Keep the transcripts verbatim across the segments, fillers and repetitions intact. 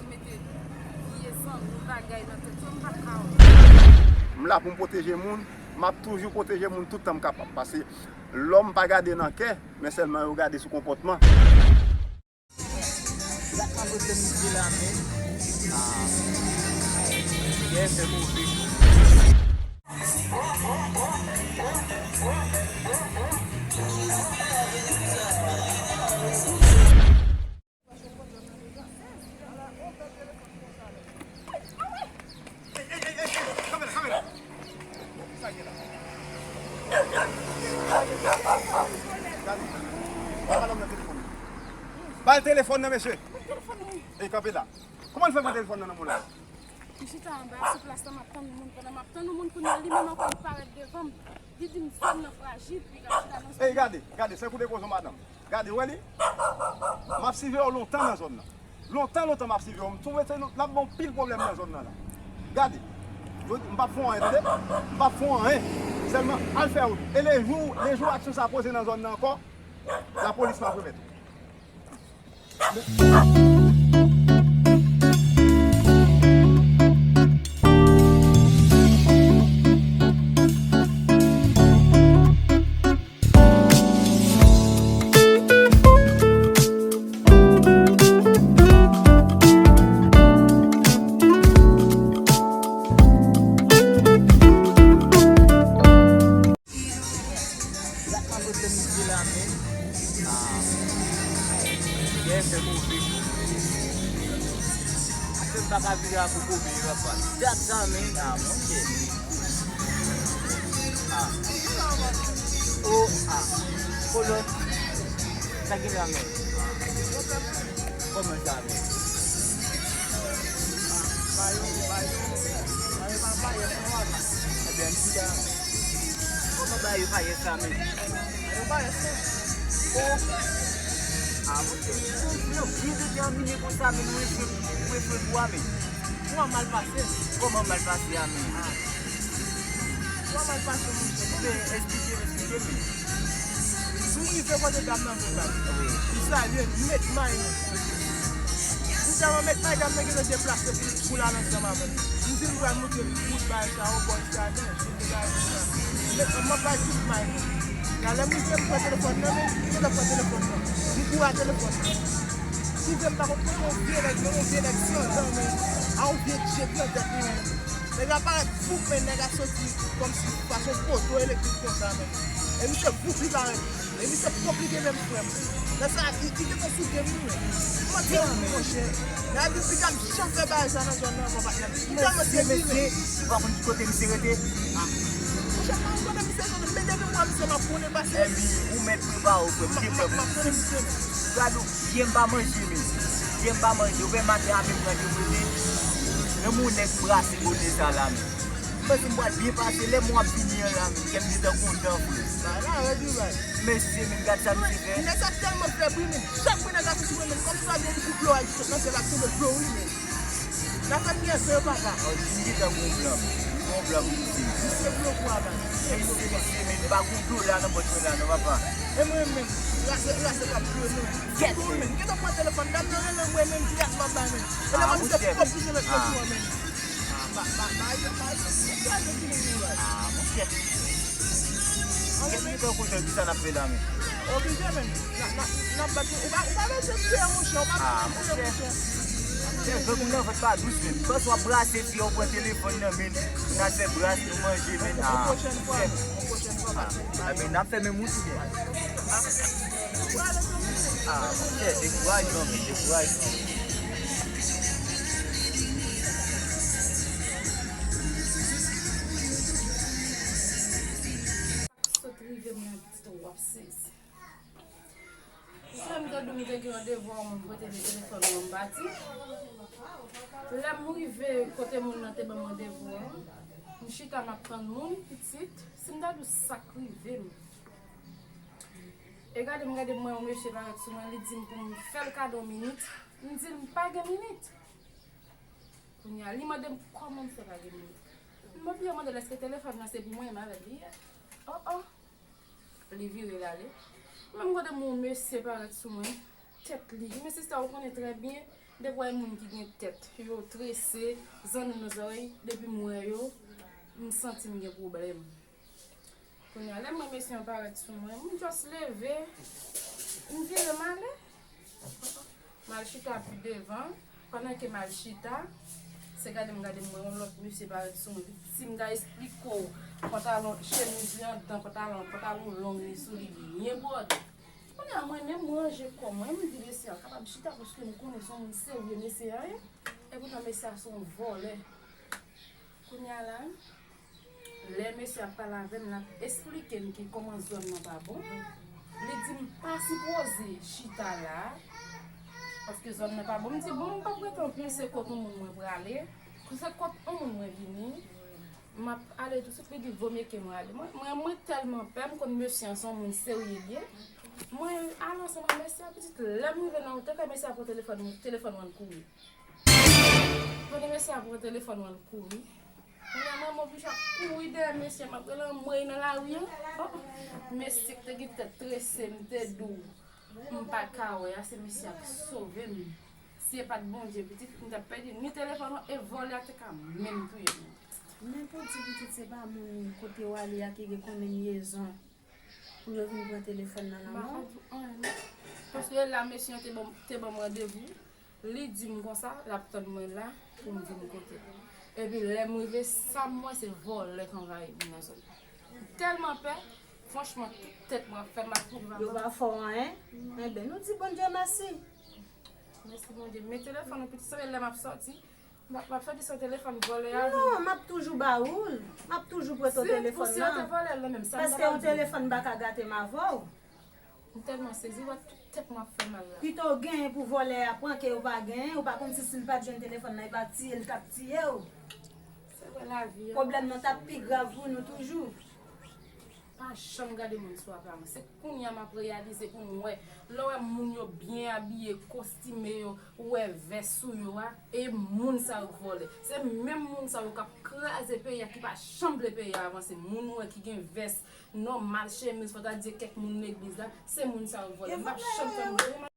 Mete vye zanmi bagay nan tèt yo, m p ap ka wè. M la pou m pwoteje moun, m ap toujou pwoteje moun tout tan m kapab. Paske lòm pa gade nan kè, men sèlman yo gade sou konpòtman. Gad manzè te moutre la men. Ah. Lè fè move. Ba l telefòn nan, mesye. Ey, kanpe la. Kòman l fè pran telefòn nan nan men w la? M chita anba sou plas la, m ap tann moun. Pandan m ap tann moun, kounye a, li menm ankò, li parèt devan m. Li di m zòn nan frajil, li ka chita nan zòn nan. Ey, gade, gade, se kou de gwo zo madanm. Gade, w wè li? M ap siveye w lontan nan zòn nan. Lontan, lontan m ap siveye w. M twouve se nou, n ap ban w pil pwoblèm nan zòn nan la. Gade. M p ap fè w anyen, tande? M p ap fè w anyen. Sèlman, al fè wout. E lejou, lejou aksyon sa poze nan zòn nan ankò, lapolis m ap remèt ou. Gad manzè te moutre la men. Ah. Lè fè move. Afè m pa ka vire a koko men, papa. Dat sa men, ah, monchè. Ah. Oh, ah. Kolòn. Sa gen la men. Kòman sa men? Ba yo, ba yo, ba yo pa payès non, papa. Ebyen, m chita. Kòman ba yo payès la men? Ba yo payès non. Oh. Ah, monchè, yon blan byen detèmine konsa men, mwen jwenn, mwen jwenn ou a men. Ou a mal pase. Kòman mal pase a men? Ah. Ou a mal pase, monchè. Ebyen, esplike m, esplike m. M rive kote dam nan vin la. Wi. M salye l, m met may mwen. M tèlman met may, dam nan gentan deplase pou, pou l al ansanm avè m. M di l m pral montre l wout bagay sa yo, bò isit la, men, chèche bagay sa. M met, m ap bay tout may mwen. Nan lè m rive, m pran telefòn nan men, m gentan pran telefòn nan. M kouri a telefòn nan. Twouve m pa konn kote yon vye nèg, men yon vye nèg san dan, men, a yon vye djed nan tèt li, men. Nèg la parèt fou, men nèg la soti kòmsi fason poto elektrik konsa, men. E misye fou li parèt. E misye konplike menm, frè m. Lè sa, li, li gentan sou game li, men. Manti, monchè. Nèg la di, piga m janm fè bagay sa nan zòn nan ankò, patnè m. Li tèlman debile. Ou pa konn ki kote misye rete? Ah. Monchè, m pa konn kote misye rete, men depi m wè misye, m ap konnen pase. Epi, ou mèt prepare w, frè m. M ap konnen misye, men. Gad ou. Yè m pa manje, men. Yè m pa manje. Ou wè maten a menm pran de manje. Menm yon nèg brase kote sa la, men. M panse m pral byen pase lè mwen ap vini an la, men. Kè m gentan kontan, frè. Bagay la rèd wi, bay. Mesye, men, gad sa misye fè. Nèg sa tèlman fèb wi, men. Chak mwen nèg la soti mwen, men. Kòm sa vin koup lo a, li sot nan syèl la, tonbe dlo wi, men. N ap fè m gen zè, papa. Oh, di m gentan gon blan. Gon blan pou misye. Misye blo pou a, bay. Mesye, mesye, men, pa gon dlo la nan bòt mwen la, non, papa. E mwen menm, rase, rase k ap dlo, non. Kèt, men. Gentan pran telefòn, dam nan rele mwen menm, kèt m ap bay, men. E lè mwen misye pwòp misye met mwen sou an, men. Ah, ba, ba, ba, yo, ba, yo, yo, yo, yo, yo. Ah, monchè. Kèt, li pran kontwòl, kisa n ap fè la, men? Oblije, men. N ap, n ap, n ap bat, ou pa, ou pa bezwen pè, monchè, ou pa bezwen pè, monchè. Chèf, moun nan vant pa dous, men. Panse w ap brase fi a, ou pran telefòn nan men l, pou n al fè bras, nou manje, men. Ah, yon pwochèn fwa, men. Yon pwochèn fwa, pa. Ah, men n ap fè menm wout, ou byen? Ah, monchè, dekourajman, men, dekourajman. Sot rive m nan pito, w ap sezi. Ou fè m te di m te gen randevou a, m pote m telefòn mwen, m pati. Lè m rive kote moun nan te ban m randevou an, m chita m ap tann moun, pitit, si m ta di w sa k rive m. E gade m gade m wè yon mesye parèt sou mwen, li di m pou m fè l kado yon minit. M di l m pa gen minit. Kounye a, li mande m kòman m fè pa gen minit. M ap li mande l èske telefòn nan se pou mwen, m avè l li ye. Oh, oh. Li vire l ale. Menm kote m wè yon mesye parèt sou mwen, tèt li. Men sista, ou konnen trè byen, Depi w wè moun ki gen tèt, yo trese, zanno nan zòrèy, depi m wè yo, m santi m gen pwoblèm. Kounye a, lè m wè mesye an parèt sou mwen, m just leve, m vire m ale. M al chita pi devan, pandan ke m al chita, se gade m gade m wè yon lòt mesye parèt sou mwen. Si m ta esplike w, pantalon, chemiz li anndan, pantalon, pantalon long li sou li, byen bwòde. Kounye a, mwen menm, m ranje kò mwen, m di mesye a kapab chita, paske m konnen se yon moun serye mesye a ye. Epoutan, mesye a se yon vòlè. Kounye a la, lè mesye ap pale avè m, l ap esplike m ki kòman zòn nan pa bon. Li di m pa sipoze chita la, paske zòn nan pa bon. M di, bon, m p ap rete anpil, se kot yon moun mwen prale. Se kot yon moun mwen vini. M ap ale touswit, li di, vomye ke mwen ale. Mwen, mwen, mwen tèlman pè, m konn mesye an se yon moun serye li ye. Mwen ale ansanm ak mesye a, pitit, lè m rive nan wout la, mesye a pran telefòn mwen, telefòn mwen kouri. Kote mesye a pran telefòn mwen kouri. Kounye a mwen, m oblije ap kouri dèyè mesye a, m ap rele anmwey nan lari an. Oh, mesye ki te gen tèt trese, m te di w, m pa ka wè a, se mesye a ki sove m. Si e pa t Bondye, pitit, m t ap pèdi ni telefòn nan, e vòlè a te ka menm touye m. Men pou di pitit, se pa moun kote w ale a ki gen konnen lyezon pou yo vin pran telefòn nan nan men w. M pa ka di w anyen non. Paske la, mesye an te ban, te ban m randevou. Li di m konsa, l ap tann mwen la pou m vin kote l. Epi lè m rive, sa m wè se vòlè k anvayi m nan zòn nan. M tèlman pè, franchman, tout tèt mwen ap fè m ap kouri. Yo pa fè w anyen? Enben, nou di Bondye mèsi. Mèsi Bondye. Men telefòn ou pitit, se lè m ap sòti. M ap, m ap sòti san telefòn, vòlè a vin. Non, m ap toujou ba ou l. M ap toujou prete w telefòn nan. Si, si yo te vòlè l nan menm, sa m ta pral di w. Paske yon telefòn pa ka gate m avè w. M tèlman sezi, wè tout tèt mwen ap fè mal la. Pito w genyen pou vòlè a pran ke yo pa genyen, ou pa konn si, si l pa t jwenn telefòn nan, e pa tiye l t ap tiye w. Se vre lavi a. Pwoblèm nan t ap pi grav pou nou toujou. Pa janm gade moun sou aparans. Se kounye a m ap reyalize pou m wè. Lè w wè moun yo byen abiye, kostime yo, ou wè vès sou yo a, e moun sa yo k vòlè. Se menm moun sa yo k ap kraze peyi a, ki pa janm vle peyi a avanse. Moun ou wè ki gen vès nòmal, chemiz, fò ta di kèk moun legliz la, se moun sa yo k vòlè. M p ap janm fè moun.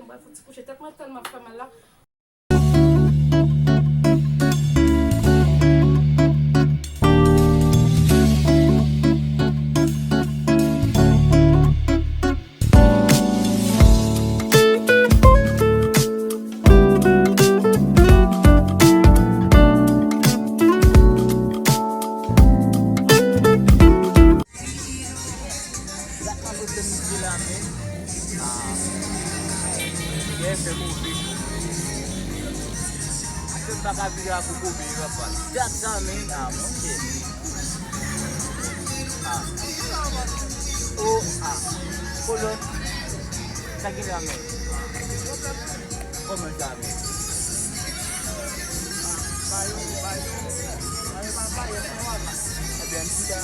Mwen fouti kouche tèt mwen tèlman fè mal la. Gad manman fè mizye la men. Ah. Yè fè move. Ase m pa ka vire a koko men papa. Gad sa men. Ah, monchè. Ah. Oh, ah. Kolòn. Sa gen la men. Kòman sa men? Ba yo, ba yo. Ba yo pa ba yo, sa va la. Ebyen, m chita.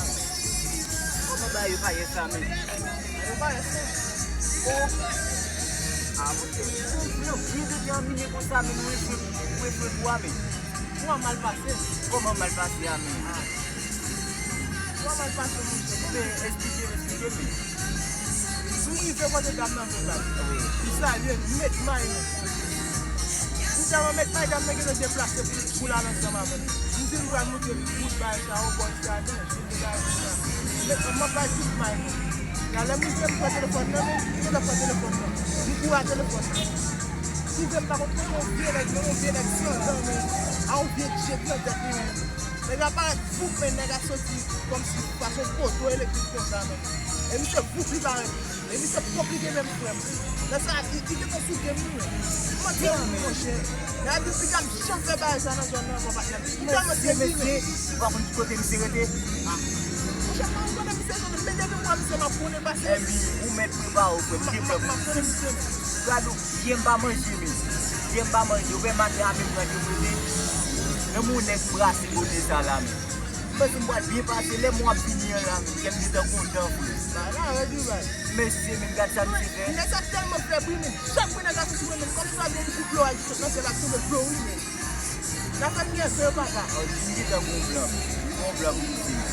Kòman ba yo pa ye sa men? Ba yo pa ye sa. Oh. Ah, monchè, yon blan byen detèmine konsa men, mwen jwenn, mwen jwenn ou a men. Ou a mal pase. Kòman mal pase a men? Ah. Ou a mal pase, monchè. Men, esplike m, esplike m. M rive kote dam nan vin la. Wi. M salye l, m met may mwen. M tèlman met may, dam nan gentan deplase pou, pou l al ansanm avè m. M di l m pral montre l tout bagay sa yo, bò jaden, tout bagay konsa. M met, m ap bay tout may mwen. La, lè m rive, m pran telefòn nan men, m gentan pran telefòn nan. M kouri a telefòn nan. Twouve m pa konn kote yon vye nèg, men yon vye nèg san dan, men a yon vye djed nan tèt li, men. Nèg la parèt fou, men nèg la soti kòmsi fason poto elektrik konsa, men. E misye fou, li parèt. E misye pwòp li gen menm frè m. Lè sa a, li, li gentan sou game li, men. Manti, monchè. Nèg la di, piga m janm fè bagay sa nan zòn nan ankò, patnè m. M tèlman sezi, men. Mesye, ou pa konn ki kote misye rete? Ah. Monchè, m pa konn kote misye rete, men depi m wè misye, m ap konnen pase. Epi, ou mèt prepare w, frè m, m ap konnen misye. Gad ou, byen m pa manje, men. Byen m pa manje, ou wè maten a menm randevou te. Menm yon nèg brase kote sa la, men. M panse m pral byen pase, lè m wè w ap vini an la, men, kè m gentan kontan, frè. Ba, la, wè, Dubai. Mesye, men, gad sa misye fè. Nèg sa tèlman fèb, wi, men. Chak mwen nèg la soti, men, kòm sa gen yon kout dlo a ki sot nan syèl la, ki tonbe dlo, wi, men. Zafè m gen vre, papa. Oh, di m gentan gon blan. Pwoblèm.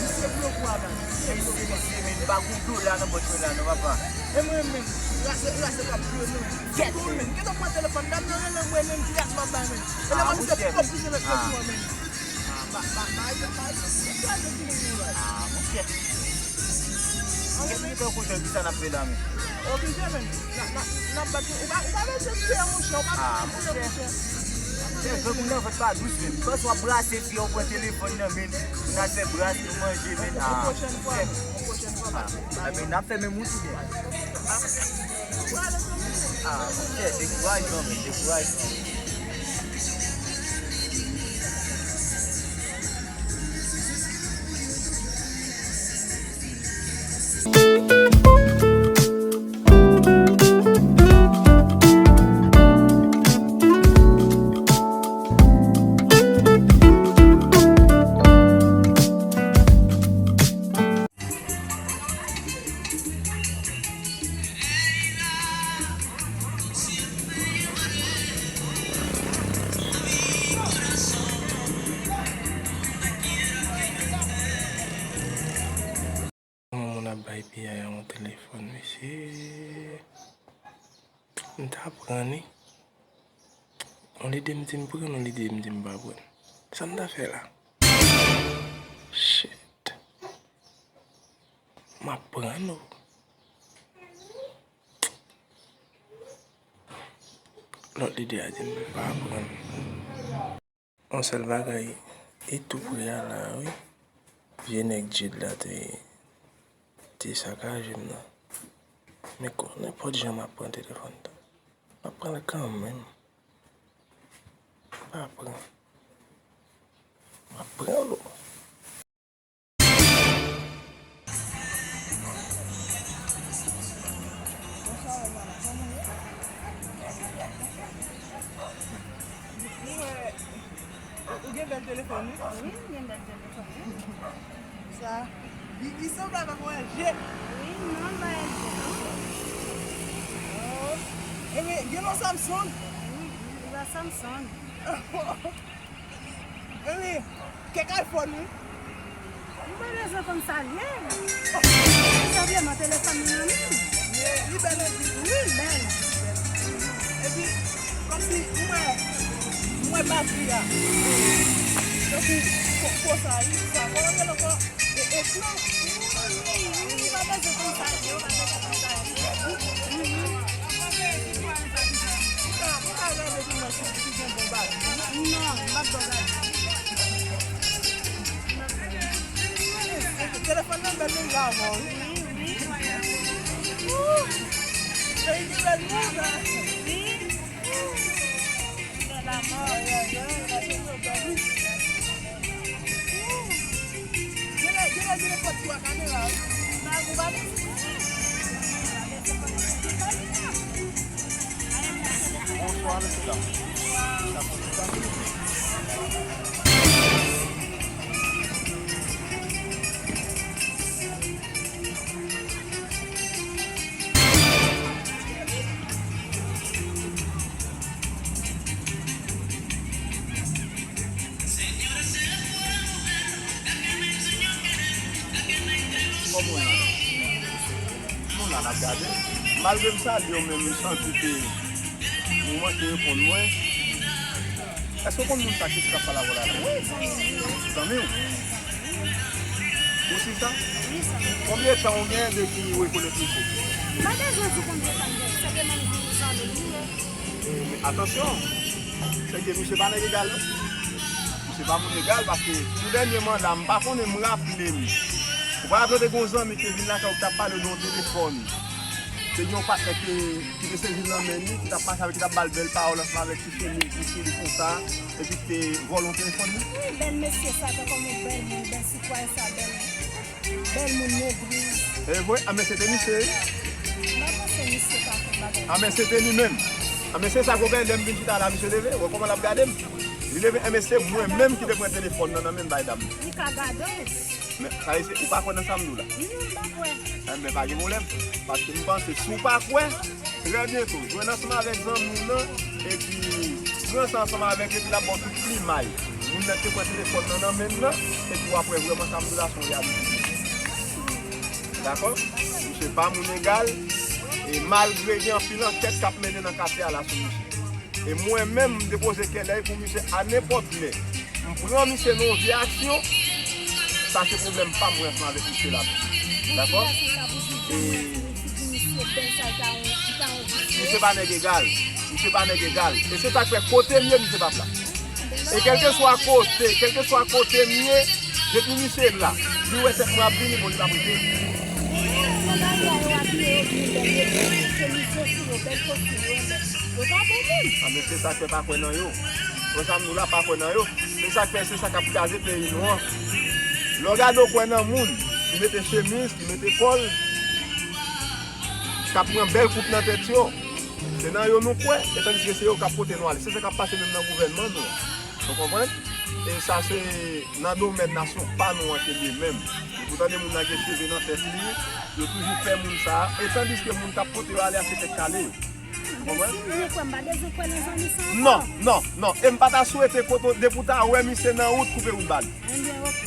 Misye bloke w a, men. Mesye, mesye, men, pa gon dola nan pòch mwen la, non, papa. E mwen menm, rase, rase k ap jwe mwen. Kèt, men. Kèt, men. Kèt, pran telefòn, n ap nan rele mwen menm, kiyès m ap bay, men. E lè mwen se pwòp misye mèt mèt mwen, men. Ah, ba, ba, ba, ba, ba, se, se kraze pou mwen, men. Ah, monchè. Kèt, men, kote, kisa n ap fè la, men? Oblije, men. N ap, n ap, n ap bat, ou pa, ou pa bezwen tiye, monchè, ou pa bezwen tiye, monchè. Telefòn moun nan fèt pa dous, men. Panse w ap brase fi a, ou pran telefòn nan, men. Moun al fè bras, nou manje, men. Ah, yon pwochèn fwa, yon pwochèn fwa, ah, men n ap fè menm wout ou byen? Ah, monchè, dekourajman, men, dekourajman. Yon moun ap bay piyay a yon telefòn, mesye. M ta pran li. Yon lide m di m pran, yon lide m di m pa pran. Sa m ta fè la? Shit. M ap pran, non. Lòt lide a di m pa pran. Yon sèl bagay, e tou pre a la, wi. Vye nèg Jid la te, te sakaje m nan. Men kon nenpòt jan m ap pran telefòn nan. M ap pran l kanmenm. M pa pran. M ap pran l. Bonswa, wè mwen la. Kòman w ye? Ou, ou, ou gen bèl telefòn, wi. Wi, m gen bèl telefòn, wi. Sa, li, li sanble avèk yon L G. Wi, non, l pa L G, non. Oh. Ebyen, gen non Samsung? Wi, li pa Samsung. Wi, kèk iPhone, wi. M pa bezwen konn sa l ye. Senpleman, telefòn mwen nan men m. Li bèl anpil. Wi, l bèl. Epi, kòmsi, m wè, m wè batri a. Tankou, fo, fo sa, wi, sa. Kòman l rele ankò? E, ekran. Wi, wi, wi, ou pa bezwen konn sa l ye, ou pa bezwen konn sa l ye. Ou ka, ou ka gade pou mwen si, si gen bon batri. Non, m p ap ba w gade. Telefòn nan bèl menm jan avè w, wi. Wi, wi. Ooh, peyi ki bèl moun, sa. Wi. Bèl amò. Ay, ay, ay, la se yo bèl, wi. Ooh. Genlè, genlè, genlè, pot twa kamera, wi. Ba, ou pa bezwen. Bonswa, mesye dam. Kòman w ye? Nou la, n ap gade. Malgre m salye w, men m santi ke ou manke reponn mwen. Èske w konn moun sa ki t ap pale avè w la? Wi, zanmi m. Zanmi w? Ou si sa? Wi, zanmi m. Konbyen tan ou gen depi ou rekonèt misye? M pa bezwen di konbyen tan m gen, se ke menm di zanmi m li ye. E, men atansyon, se ke misye pa nèg egal, non. Misye pa moun egal, paske sou dènye manda, m pa konnen, m raple m. Ou pa raple w te gen yon zanmi ki te vin lakay ou, ki t ap pale w nan yon telefòn. Te gen yon patnè ki, ki te sezi l nan men li, ki t ap mache avèk, ki t ap ba l bèl pawòl ansanm avèk ti chemiz li sou li konsa, epi ki te vòlè yon telefòn li. Wi, bèl mesye sa, te kòm yon bèl moun, bèl sitwayen sa, bèl, bèl moun negri. E vre, a, men se te misye, wi. M pa panse misye ta fè bagay. A, men se te li menm. A, men se sa k ou gen, lè m vin chita la, misye leve, wè kòman l ap gade m. Li leve, e, men se mwen menm ki te pran telefòn nan nan men m bay dam nan. Li ka gade w. Men, sa vle di, ou pa kwè nan sa m di w la? Non, m pa kwè. Enben, pa gen pwoblèm. Paske m panse, si w pa kwè, trè byento, jwenn ansanm avèk zanmi w nan, epi pran sa ansanm avèk li, epi l ap ba w tout plimay. Nèg te pran telefòn nan nan men l nan, epi w ap wè vrèman sa m di w la se yon reyalite. Dakò? Misye pa moun egal, e malgre gen anpil ankèt k ap mennen nan katye a la sou misye. E mwen menm, m depoze kèlèy pou misye a nenpòt lè. M pran misye nan yon vye aksyon, sa se pwoblèm pa m mwen ansanm avèk misye la. Dakò? E misye pa nèg egal. Misye pa nèg egal. E se sa k fè kote m ye, misye p ap la. E kèlkeswa kote, kèlkeswa kote m ye, depi misye la, li wè tèt mwen ap vini, bon, li p ap rete. A, men se sa k fè pa kwè nan yo. Wè sa m di w la, pa kwè nan yo. Se sa k fè, se sa k ap kraze peyi nou an. Lè w gade w kwè nan moun ki mete chemiz, ki mete kòl, k ap pran bèl koup nan tèt yo. Se nan yo nou kwè, e tandiske se yo k ap pote nou ale. Se sa k ap pase menm nan gouvènman nou an. Ou konprann? E sa se nan domèn nasyon pa nou an ke l ye menm. Depi w tande moun nan gen cheve nan tèt li, yo toujou pè moun sa a. E tandiske moun k ap pote yo ale a se tèt kale yo. Ou konprann? Non, non, non. E m pa ta swete kote w, depi w ta wè misye nan wout, koupe wout ba li.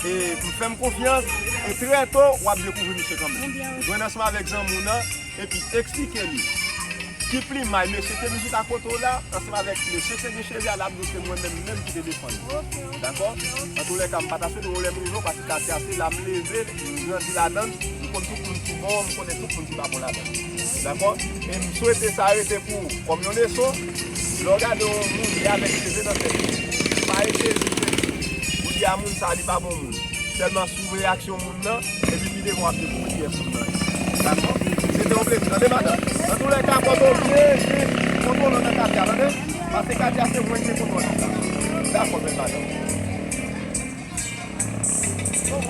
E m fè m konfyans, e trè to, w ap dekouvri misye kanmenm. Jwenn ansanm avèk zanmi w nan, epi eksplike li ki plimay mesye te vizit a kote w la, ansanm avèk mesye te gen cheve a, l ap di w se mwen menm menm ki te defann li. Dakò? Antoulèka, m pa ta swete pwoblèm rive w, paske katye a se la m leve, m grandi ladan l, m konn tout moun ki bon, m konnen tout moun ki pa bon ladan l. Dakò? E m swete sa rete pou ou kòm yon leson. Lè w gade yon moun li avèk cheve nan tèt li, pa ezite pou di a moun sa a li pa bon moun. Sèlman sou reyaksyon moun nan, epi pi devan w ap dekouvri kiyès moun nan ye. Dakò? Se te yon plezi, tande madanm. Antoulèka, kontwole, kontwole nan katye a, tande? Paske katye a se mwen ki te kontwole li la. Dakò, bèl madanm.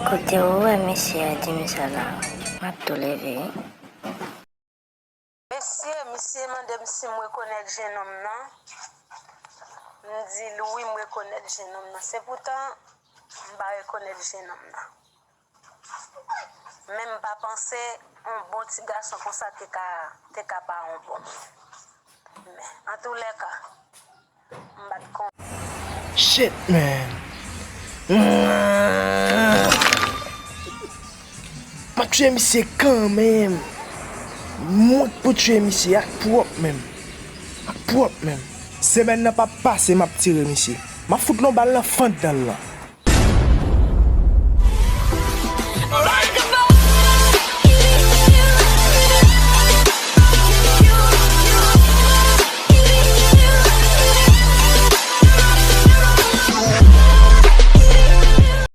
Kote ou wè mesye a di m sa la? M ap tou leve wi. Mesye, misye mande m si m rekonèt jennonm nan. M di l wi, m rekonèt jennonm nan. Se poutan, m pa rekonèt jennonm nan. Men m pa panse yon bon ti gason konsa te ka, te ka pa yon bon moun. Men, antoulèka, m pa t konn. Shit, man. M ap tchwe misye kanmenm. Mwen k pou tchwe misye ak pwòp men m. Ak pwòp men m. Semèn nan p ap pase, m ap tire misye. M ap fout l yon bal nan fant dan l lan.